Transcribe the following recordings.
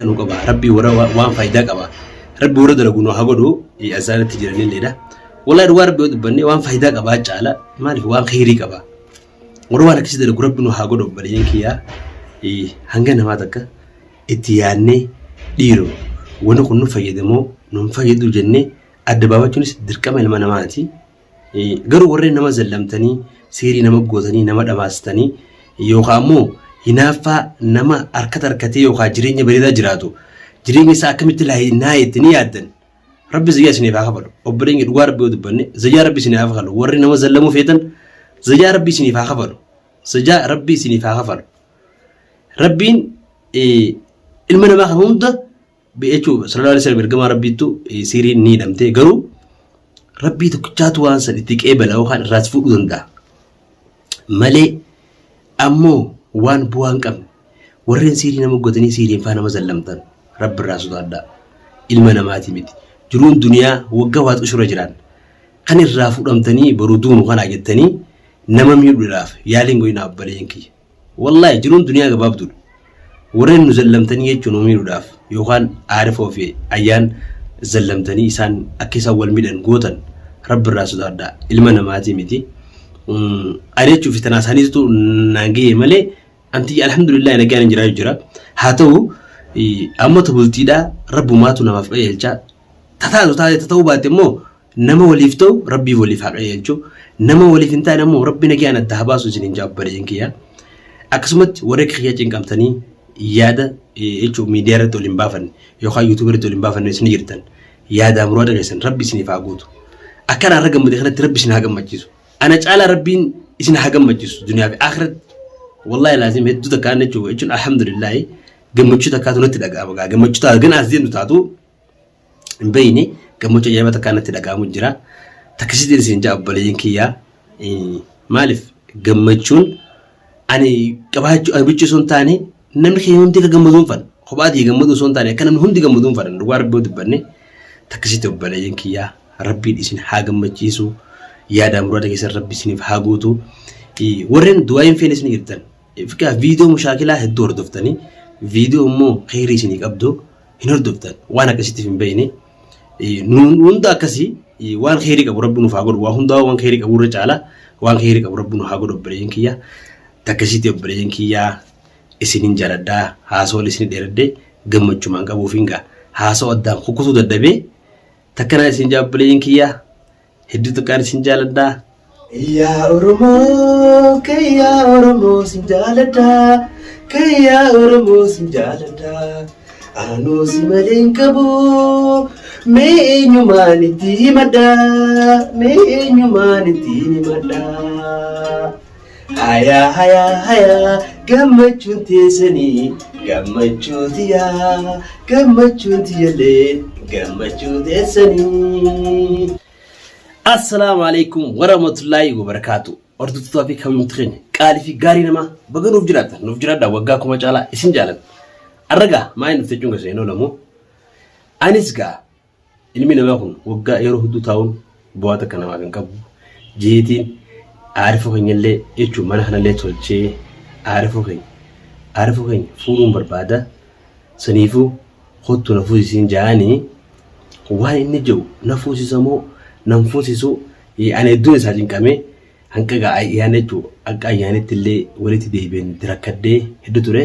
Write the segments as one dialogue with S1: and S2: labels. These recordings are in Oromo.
S1: Nu qaba. Rabbii warra waan faayidaa qaba. Rabbi warra dalagu nu haa godhu azaanatti jiranilleedha. Wallahi dhugaa rabbi yoo dubbanne waan faayidaa qabaa caala maaliif waan kheyrii qaba. Warra waan akkasii dalagu rabbi nu haa godhu obboleeyyan kiyyaa hanga namaa takka itti yaadnee dhiiroo wanni kun nu fayyadamoo nu hin fayyadu jennee adda baafachuunis dirqama ilma namaati. Garuu warreen nama zallamtanii, siirii nama gootanii, nama dhamaastanii yookaan ammoo hinaaffaa nama harkata harkatee yookaan jireenya bareedaa jiraatu jireenya isaa akkamitti naa jettanii yaaddan rabbi zayyaa isiniif haa kafalu. Obboleen dhugaa rabbi yoo dubbanne zayyaa rabbi isiniif haa kafalu. Warri nama zallamuu feetan zayyaa rabbi isiniif haa kafalu. Zayyaa rabbi isiniif haa kafalu. Rabbiin ilma namaa kan hunda jechuun sallallahu alaihi wasallam ergamaa rabbiittu siiriin ni hidhamtee garuu rabbii tokkichaatu waan san itti qeebala yookaan irraas fuudhuu danda'a. Malee ammoo waan bu'aa hin qabne warreen siirii nama godhanii siiriin faa nama zallamtan rabbi irraa sodaadhaa. Ilma namaati miti. Jiruun duniyaa waggaa waa xushura jiraan. Kan irraa fuudhamtanii boruu duunu kanaa jettanii nama miidhuudhaaf yaaliin godhinaa obboleeyyan kiyya. Wallaahi jiruun duniyaa gabaabduudha. Warreen nu zallamtanii jechuun nu miidhuudhaaf yookaan aarifoo fi ayyaan zallamtanii isaan akka isaan wal miidhan gootan rabbi irraa sodaadhaa ilma namaatii miti. Ani jechuun fitanaa isaaniitu naan ga'e malee anti alhamdulillah nagaan hin jiraa jira. Haa ta'u amma bultiidhaa rabbumaatu namaaf qajeelcha. Tataatu taate ta'uu baatte immoo Nama waliif ta'u Rabbiif waliif haa qajeelchu. Nama waliif hin taane ammoo Rabbi nagayaan adda haa baasu isiniin ja'a obboleeyyan kiyya. Akkasumatti warri akka kiyyaa cinqamtanii yaada jechuun miidiyaa irratti ol hin baafanne yookaan yuutuubii irratti ol hin baafanne isin jirtan yaadaa muraada keessan Rabbi isiniif haa guutu. Akka anaa irra gammade kanatti Rabbi isin haa gammachiisu. Ana caalaa Rabbiin isin haa gammachiisu duniyaa fi akhiratti. Wallahi laazim hedduu takkaan jechuun alhamdulillaahi gammachuu takkaatu natti dhaga'ama gaa gammachuu taatu gana as deemtu taatu hin beeyne gammachuu ajaa'iba takkaa natti dhaga'amu jira. Takkisitiin isin ja'a obboleeyyan kiyyaa maaliif gammachuun ani qabaachuu ani bichuu osoo hin taane namni keenya hundi akka gammaduun fadha. Kophaa tiyya gammaduu osoo hin taane akka namni hundi gammaduun fadha. Dhugaa rabbi yoo dubbanne takkisitti obboleeyyan kiyyaa rabbiin isin haa gammachiisu yaada muraada keessan rabbi isiniif haa guutu. Warreen du'aa hin feene isin jirtan. Fiqaa viidiyoo mushaakilaa hedduu hordoftanii viidiyoo immoo kheyrii isinii qabdu hin hordoftan waan akkasittiif hin beekne hunda akkasii waan kheyrii qabu rabbi nuuf haa godhu waa hundaa waan kheyrii qabu irra caala waan kheyrii qabu rabbi nuuf haa godhu obboleeyyan kiyya takkasitti obboleeyyan kiyya isinin jaaladhaa haasawaa isin dheeradhe gammachumaan qabuuf hin gaa haasawaa addaan kukkutuu dadhabee takkanaa isin jaa obboleeyyan kiyya Hedduu xiqqaan isin jaaladha. Yaa Oromoo, kayyaa Oromoo sin jaaladha. Kayyaa Oromoo sin jaaladha. Anuu si malee hin qabu. Mee eenyumaan itti himadha? Mee eenyumaan itti himadha? Hayaa hayaa hayaa gammachuun teessanii gammachuu tiyaa gammachuun tiyyallee gammachuu teessanii. Assalaamu alaikum warahmatullaahi wabarakaatu. Hordoftoota fi kabajamtoota keenya qaalii fi gaarii namaa baga nuuf jiraattan nuuf jiraadhaa waggaa kuma caalaa isin jaalanna. Arragaa maayii nuuf jechuun keessa hin oolamu. Anis gaa Ilmi namaa kun waggaa yeroo hedduu taa'uun bu'aa takka namaaf hin qabu. Jeetiin aarifoo keenyallee jechuun mana kanallee tolchee aarifoo keenya aarifoo keenya fuudhuun barbaada. Saniifuu kottu na fuusisiin ja'anii waan inni jedhu na fuusisa moo nan fuusisu ani hedduun isaa cinqamee hanqa gaa ayyaana jechuun akka ayyaanitti illee walitti deebi'een itti rakkadhee hedduu ture.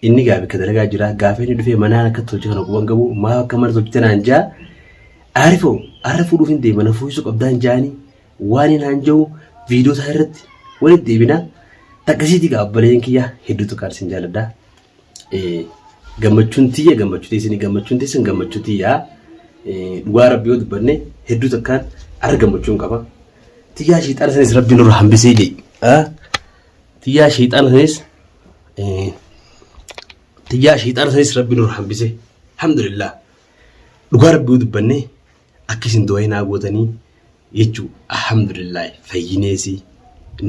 S1: Inni gaa bakka dalagaa jira. Gaafa inni dhufee manaan akka tolche kana quban qabu. Maaf akka mana tolchite naan jaa. Aarifoo har'a fuudhuuf hin deema na fuusisuu qabdaan jaani. Waan inni naan jiru viidiyoo isaa irratti walitti deebina. Takkasiitii gaa obboleeyyan kiyya hedduu tokko isin jaaladha. Gammachuun tiyya gammachuu teessanii gammachuun teessan gammachuu tiyyaa. Dhugaa rabbi yoo dubbanne hedduu takkaan har'a gammachuun qaba. Tiyyaa shiixaana sanis rabbi nurra hambisee jee. Tiyyaa shiixaana sanis Tiyyaa shayxaana sanis rabbi nurra hambise. Alhamdulillah. Dhugaa rabbi yoo dubbanne akka isin du'aa naa gootanii jechuu alhamdulillah fayyineesi.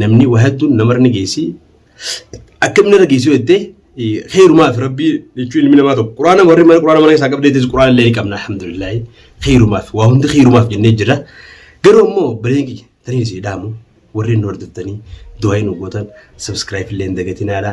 S1: Namni waa hedduun namarra ni geessi. Akkamiin irra geessi yoo jettee kheyrumaaf rabbii jechuun ilmi namaa tokko quraana warri mana quraana mana isaa qabdeetis quraana illee ni qabna alhamdulillah kheyrumaaf waa hundi kheyrumaaf jennee jirra. Garuu ammoo obboleen kiyya taniin isii dhaamu warreen nu hordoftanii du'aa nu gootan subscribe illee hin dagatinaadha.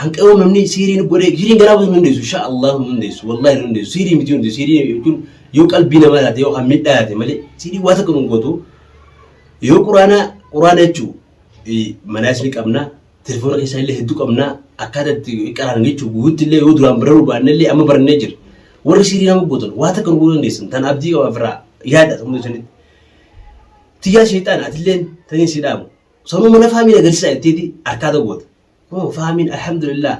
S1: Hanqa'oo namni siiriin godhee siiriin garaa buusu hin dandeessu. Insha Allah hin dandeessu. Wallahi hin dandeessu. Siirii miti hin dandeessu. Siirii jechuun yoo qalbii namaa taate yookaan miidhaa taate malee siirii waa takka hin gootu. Yoo quraana quraana jechuun manaas ni qabna. Telefoona keessaa illee hedduu qabna. Akkaataa itti qaraan jechuun guutti illee yoo duraan bararuu baanne illee amma barannee jira. Warri siirii nama gootan waa takka hin gochuu dandeessan. Tan abdii qaba ofirraa yaada sammuu isinitti. Tiyyaa sheexaan atilleen taniin si dhaamu. Sanuu mana faamiin agarsiisaa jetteeti harkaa goota. Kunoo faamiin alhamdulillah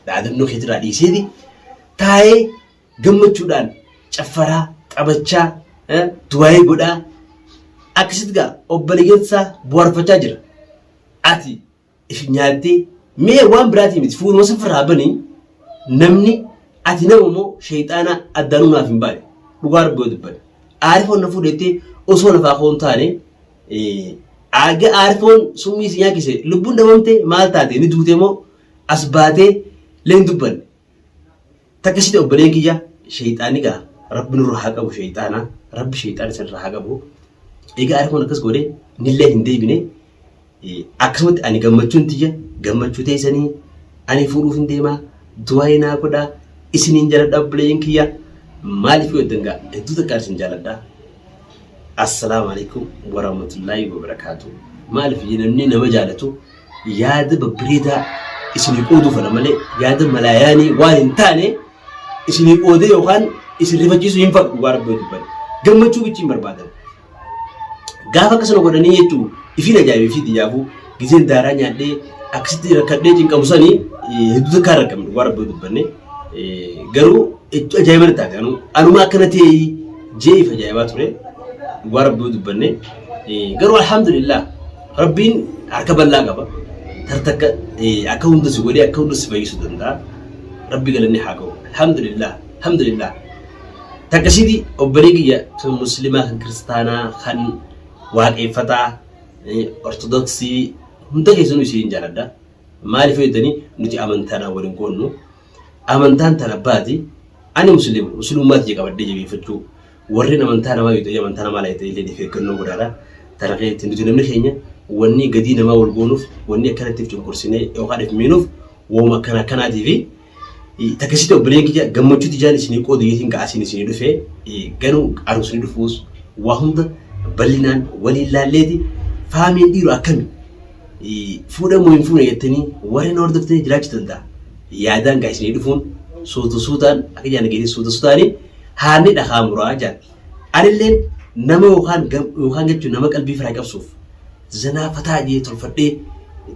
S1: dhaadannoo keetirraa dhiiseeti taa'ee gammachuudhaan caffaraa taphachaa du'aayii godhaa akkasitti gaa obboleeyyansaa bu'aarfachaa jira. Ati if nyaattee mee waan biraatii miti fuuluma sifirraa banii namni ati nama immoo sheexaana addaanuu naaf hin baane dhugaa rabbi yoo dubbanne aarifoon na fuudhettee osoo lafaa koo hin taane Aga aarfoon summii si nyaachise lubbuun dhabamte maal taate ni duute moo as baatee lee hin dubbanne. Takka sitti obboleen kiyya sheeyxaani gaa rabbi nurra haa qabu sheeyxaana rabbi sheeyxaana isinirra haa qabu. Egaa aarfoon akkas godhe nillee hin deebine akkasumatti ani gammachuun tiyya gammachuu teessanii ani fuudhuuf hin deemaa du'aa naa godhaa isiniin jaaladha obboleeyyan kiyya maaliif yoo jettan gaa hedduu takkaan isin jaaladha. Assalaamu alaikum warahmatullaahi wabarakaatu. Maaliif namni nama jaalatu yaada babbareedaa isinii qooduu fedha malee yaada malaayaanii waan hin taane isinii qoodee yookaan isin rifachiisuu hin fedhu dhugaa rabbi yoo dubbanne. Gammachuu bichi hin barbaadan. Gaafa akkasuma godhanii jechuun ifiin ajaa'iba ifii xiyyaafuu gizeen daaraa nyaadhee akkasitti rakkadhee cinqamu sanii hedduu takkaa rakkame dhugaa rabbi yoo dubbanne. Garuu hedduu ajaa'iba na taate anuma akkana ta'ee jee if ajaa'ibaa ture dhugaa rabbi yoo dubbanne garuu alhamdulillah rabbiin harka bal'aa qaba tartakka akka hunda si godhee akka hunda si fayyisuu danda'a rabbi galanni haa ga'u alhamdulillah alhamdulillah takkasiiti obbolee kiyya kan muslimaa kan kiristaanaa kan waaqeeffataa ortodoksii hunda keessanuu isiin jaaladha maaliif yoo jettanii nuti amantaadhaan waliin qoonnu Amantaan tan abbaati. Ani muslima. Muslimummaa tiyya qabadhee jabeeffachuu. Warreen amantaa namaa yoo ta'e amantaa namaa laayitanii illee if eeggannoo godhaadha. Tana keessatti nuti namni keenya wanni gadii namaa wal goonuuf wanni akkanatti if cunqursinee yookaan if miinuuf wooma akkana akkanaatii fi takkasitti obboleen kiyya gammachuu tijaan isinii qoodu yeetiin ka'asiin isinii dhufe ganuu aruusni dhufuus waa hunda bal'inaan waliin laalleeti faamiin dhiiru akkami fuudha moo hin fuune jettanii warreen hordoftanii jiraachuu danda'a. Yaadaan gaa isinii dhufuun suutu suutaan akka jaan geessi suuta suutaanii haanni dhakaa muraa jaan. Anilleen nama yookaan yookaan jechuun nama qalbii firaa qabsuuf zanaa fataa jee tolfadhee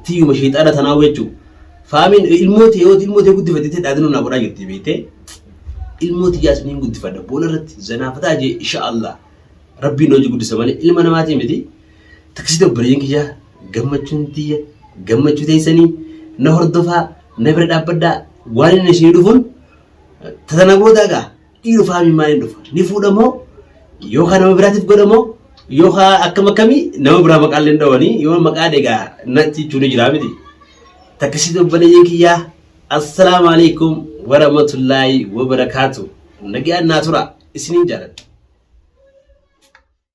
S1: tiyyuma sheexaana tanaa jechuun faamiin ilmoo tee yoo ilmoo tee guddifatte tee dhaadannoo naa godhaa jirti beektee ilmoo tiyyaas niin guddifadha boona irratti zanaa fataa jee insha Allah rabbiin hojii guddisa malee ilma namaatii miti. Taksiti obboleeyyan kiyya gammachuun tiyya gammachuu teessanii na hordofaa na bira dhaabbadhaa waan inni isinii dhufuun tatana boodaa gaa dhiiru faamii maaliin dhufa ni fuudha moo yookaan nama biraatiif godha moo yookaan akkam akkamii nama biraa maqaan illee dhawanii yoo maqaa dhegaa natti jechuun ni jiraa miti. Taksiti obboleeyyan kiyyaa assalaamu alaikum warahmatullaahi wabarakaatu nagaan naa tura isiniin jaaladha.